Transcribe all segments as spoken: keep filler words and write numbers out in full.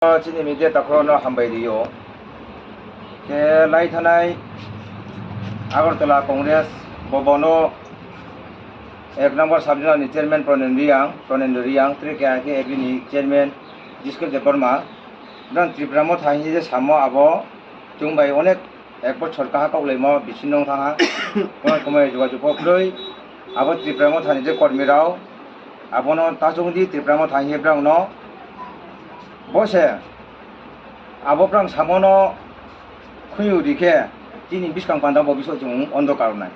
Chini media takhorokno hambai rio. Khe lai thanai Agartala Congress bobono ek number sub zonal ni chairman Pranendra Riang, Pranendra Riang, tei khe agri ni chairman Jiskil Debbarma. Bwrang Tipra Motha hinwi je samo abo chwng bai onek ek bochor kaha kok laimo bisingo wng thangha. Kono komai jogajog kok kwrwi. Abo Tipra Motha ni je kormi rao, abono tachung di Tipra Motha hinwi brao no. Bo se abo brao samo no khunju ri khe chini bwskang panda bo biso chwng ondo karwnai.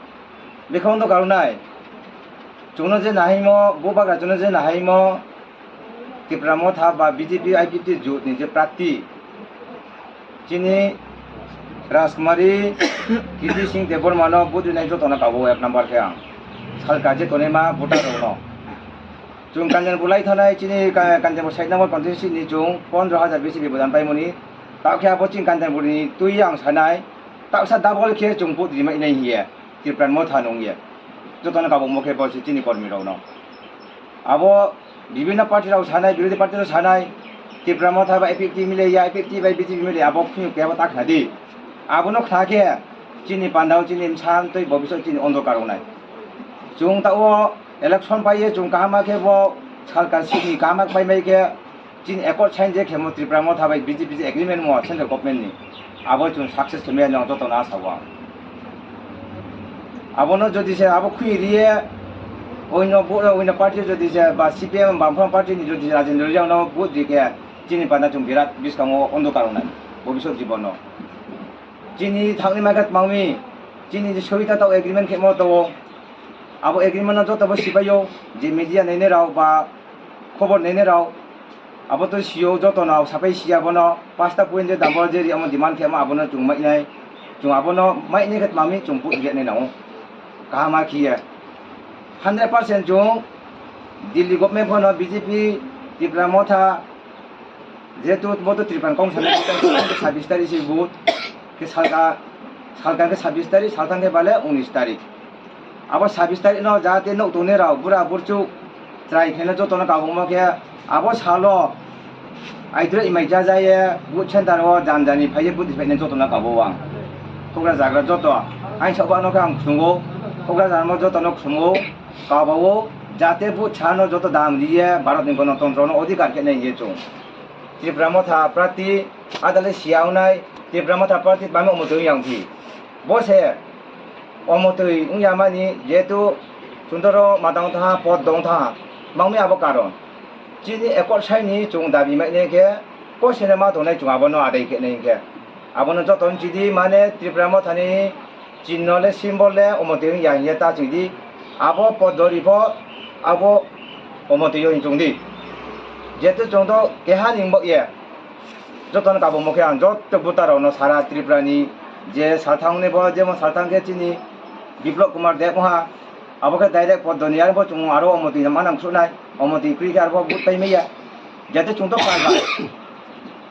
Bikha ondo karwnai. Chwngno je nahaimo, bo bagra chwngno je nahaimo, Tipra Motha ba B J P I P F T jut ni je prarthi, chini Rajkumari Kirti Singh Debbarma no vote rinai jotono kabo ek number khe ang. Salka je tonima voter rok no. Chwng Kanchanpur lai thanai chini Ka-, Kanchanpur side number constituency ni chwng pondro hajar bisi bibodan paimani. Tao khe abo chini Kanchanpur ni twi ang sanai. Taksa double khe chwng vote rimai nai hiye. Tipra Motha nungya. Jotono kabangma khe bo se chini kormi rokno. Abo bibhinno party rok sanai, birodhi party rok sanai, Tipra Motha bai I P F T mile ya, I P F T bai B J P mile ya, abo khunju kebo ta khna di. Abono khna khe chini pandao chini bwsa twi bobisot chini ondokar wngnai. Chwng ta o election paiye chwng kaham khe bo salka sini kaham pai mai khe Chini accord sign je khemo Tipra Motha bai B J P je agreement mo central government ni, abo chwng success khemya nang joto no asa o ang. Abono jodi se abo khwi riye, oino bo, oino party jodi se ba C P M Bamfront party ni jodi se Rajendra Reang no vote di khe chini panda chwng birat bwskango ondokar wngnai bobisot jibon no. Chini thangni maikha tmangmi, chini je soita tao agreement khemo tao, abo agreement no joto bo sipaio, je media nainai rao ba khobor nainai rao, abo to sio joto no sapai sia bono pasta point je dambor je ri amo demand khemo abono chwng mainai, chwng abono mainai khe tmangmi chwng put je nai nao. Kaham a khiye. Hundred percent chwng Delhi government phano B J P, Tipra Motha, Jehetu bo to Tripura Congress ni sabis tarik se vote, khe salka, salka khe sabis tarik, salthang khe bale unis tarik. Abo sabis tarik no jahate nok tongnai rao, bura burchuk, chwrai khaina joto no kabangma khe, abo salo, aidro imai jajaye, vote center o jan jani phaiye vote phaina joto no kabo ang. Hokra jagra joto, ain sabo ano khe ang khungo, hokra jagra joto no khungo, kabao, jahate vote sano joto dam riye, Bharat ni Ganatantro no odhikar khe nai ye chwng. Tipra Motha prarthi adale siya wngnai, Tipra Motha prarthi bami omo twi yang phi. Bo se omo twi wngya mani jehetu chwng toro matang tha, pod dong tha, mangmi abo karon. Chini accord sign ni chwng dabi mai nai khe, ko sene ma tongnai chwng abono adai khe nai khe. Abono joto wng chidi mane Tipra Motha ni Chinno le symbol le omo twi wng ya hiye ta chwng di. Abo podori pho abo omo twi wng chwng di. Jeto chwng to keha ni wng bak ye. Joto no kabangma khe ang joto voter rok no sara Tripura ni je salthang ni bo jemon salthang khe chini Biplop Kumar Deb wngha. Abo khe direct podoni ar bo chwng aro omo twi manang khulnai. Omo twi kwrwi khe aro bo vote pai maya. Jeto chwng to pal ba.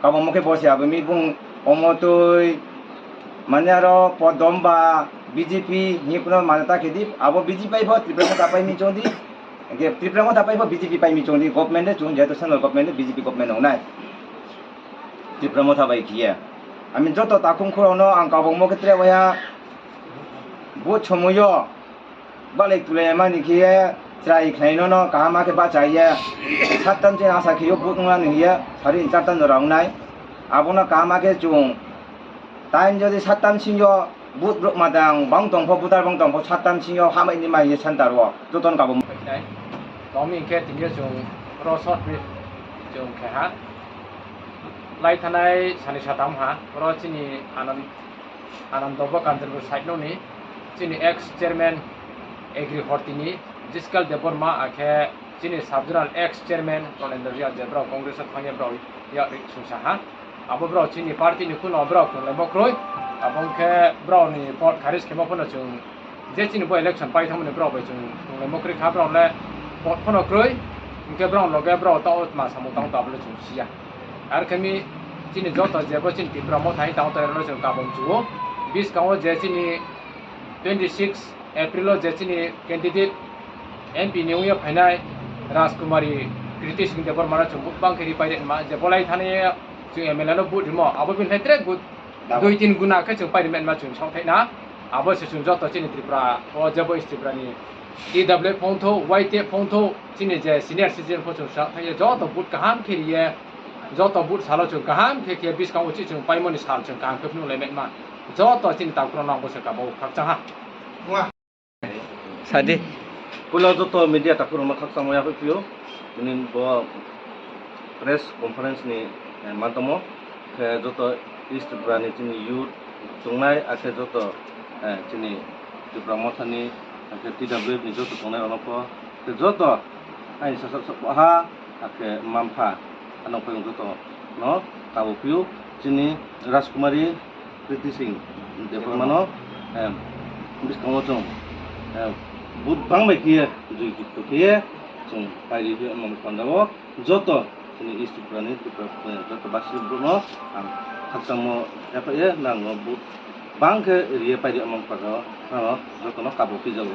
Kabangma khe bo se abo mi bung omo twi mane aro podom ba B J P hinwi kuno mane ta khe di, abo B J P bai bo Tripura Motha pai mi chong di, hingke Tripura Motha pai bo B J P pai mi chong di, government de chwng jehetu central government de B J P government wngnai Tripura Motha bai khiye. Ami joto takhum khurokno ang kabangma khe tre waya bo chomui o. Balai tulai mani khe chwrai khlai no no kaham khe bachai ye. Sattan se asa khe yo but nang hiye sari chartan jora wngnai. Abono kaham khe chwng time jodi sattan sing yo but brok madang bang tong pho butar bang tong pho sattan sing yo hamai ni mai ye center o joton kabo. Tongmi khe tini yo chwng ro short brief chwng khe ha. Lai thanai sani satam ha ro chini Anand Anando bo Kanchanpur side no ni chini ex chairman Agri Horti ni Jiskal Debbarma akhe chini sub zonal ex chairman Pranendra Riya je brao Congress o thangya brao ya sungsa ha. Abo brao chini party ni kuno brao khulai bokroi abong khe brao ni pot kharis khemo phano chwng je chini bo election pai thangmani brao bai chwng khulai bokroi kha brao le pot phano kroi hingke brao loge brao tao ma samung tang tablo chwng siya. Ar khe mi chini joto jebo chini Tipra Motha hai tang tongrokno chwng kabam chuo. Bwskango je chini twenty six April o je chini candidate M P ni wngya phainai Rajkumari Kriti Singh Debbarma no chwng bwbang khe ripai rema je bolai thani Chwng M L A no vote rimo, abo bini hai tre gu-, dui tin guna khe chwng pairi manma chwng sok thaina. Abo se chwng joto chini Tripura o jebo East Tripura ni T W F phone tho, Y T F phone tho, chini je senior citizen pho chwng sok thaiya, joto vote kaham khe riye, joto vote salo chwng kaham khe khe biskango chi chwng paimani sal chwng kaham khe phunuk lai manma. Joto chini takhurok no ang bo se kabo khakchang ha. Sadi. Puila joto media takhurokno khakchangma yaphaiphiyo. Nini bo press conference ni, eh, mantomo. Khe joto East Tripura ni chini youth tongnai, akhe joto, eh, chini Tipra Motha ni, akhe T W F ni joto tongnai rokno pho. Khe joto aini sasak sok ha, akhe mampha ano phaiyung joto no kabo phiyo. Chini Rajkumari Kriti Singh Debbarma no, em, bwskango chwng, em, vote bang bai khe joi jukto khe chwng pairi khe omo panda o joto chini East Tripura ni Tripura, eh, joto basi borok no ang khakchangmo yaphaio, nang no vote bang khe riye pairi omo panda o joto no kabo phijago.